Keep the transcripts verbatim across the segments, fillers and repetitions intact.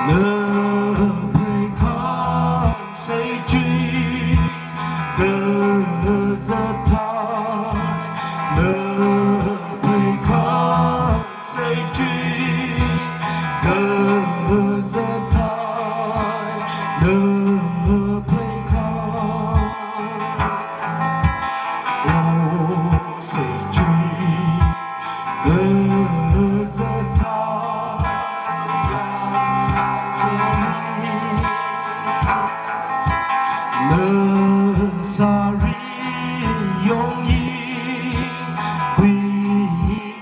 Naphei khansei chi kazat thā, naphei khansei chi kazat thā, naphei kha o sei chi kazat thā, na sari yong i kui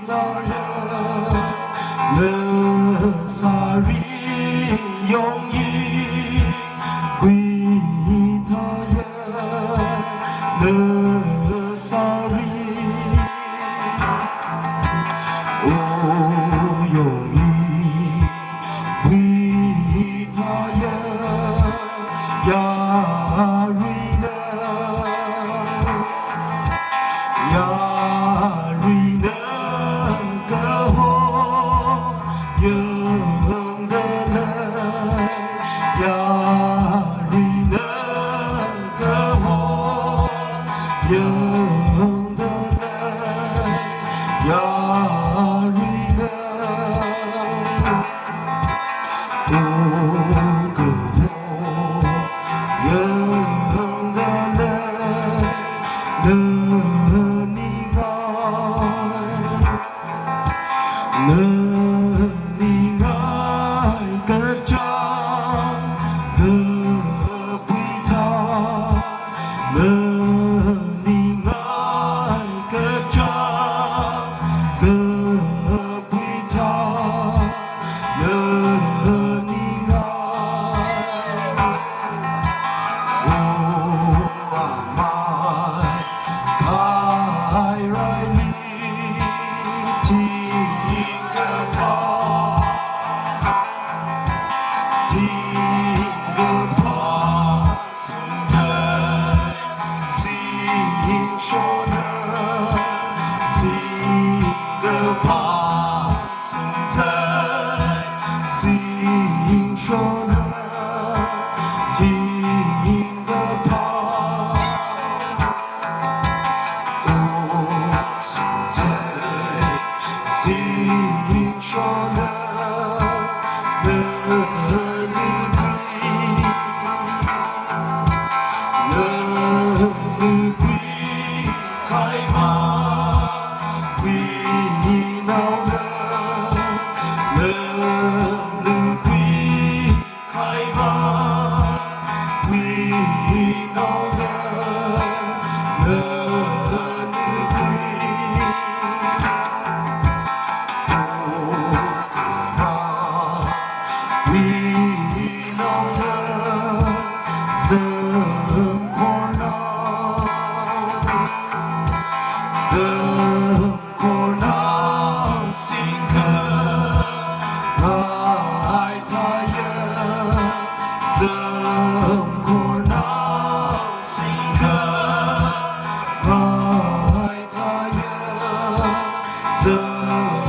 thāya, na sari yong i kui thāya, na sari o yong i kui thāya, yaruina, yaruina kaho yangdalei, yaruina kaho yangdalei, yaruina o kaho yangdalei, naningai, naningai kachang kapui thā, naningai kachang kapui thā, naningai o amai khairaili thingkapha, thingkapha singshona, thingkapha sungthei singshona, thingkapha o sungthei singshona, nanikhui, nanikhui khaima, khuinaona, nanikhui khaima, khuinaona, nanikhui o khaima, khuinaona, zamkhornao, zamkhornao singkhangai thāya, zamkhornao singkhangai thāya, zamkhornao.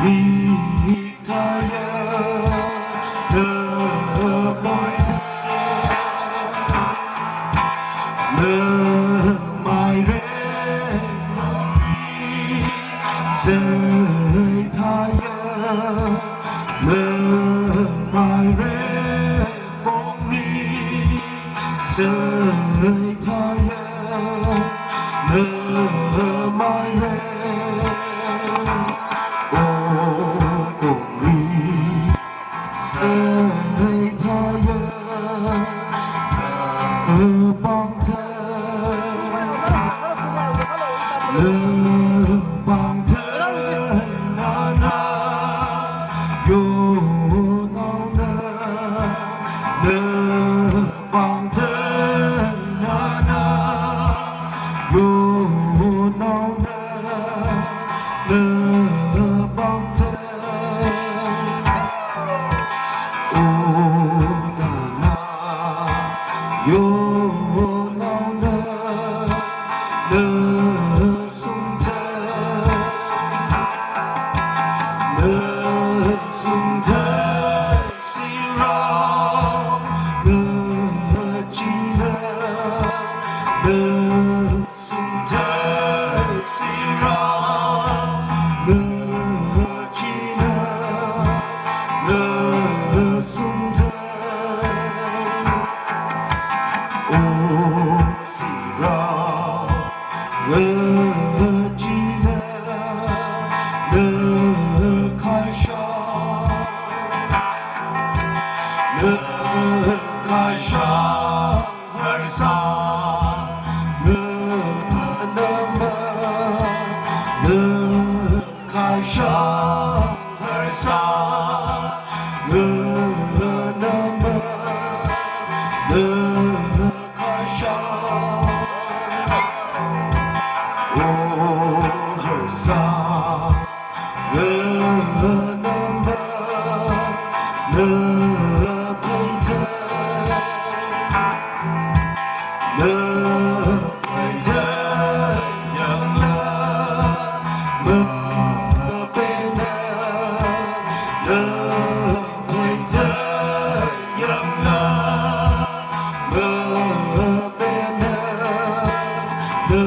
Mik thaya, na pongtha, na mairei, sei thaya, na mairei, kongri, sei thaya, na mairei, o kongri, sei thaya, na pongtha, na pongtha, na na, yo nao na, na pongtha, na na, yo nao na, na pongtha, o na na, yo nao na, na sungtha, na sungtha, sira, na chila, na sungtha, sira, na chila, na sungtha, o sira, na chila, na khaisha, na khaisha, harsā, na na ma, na khaisha, harsā, na na ma, na khaisha, o harsā, na na ma, na pheithei, na pheithei yangla, mapena, na pheithei yangla, mapena, na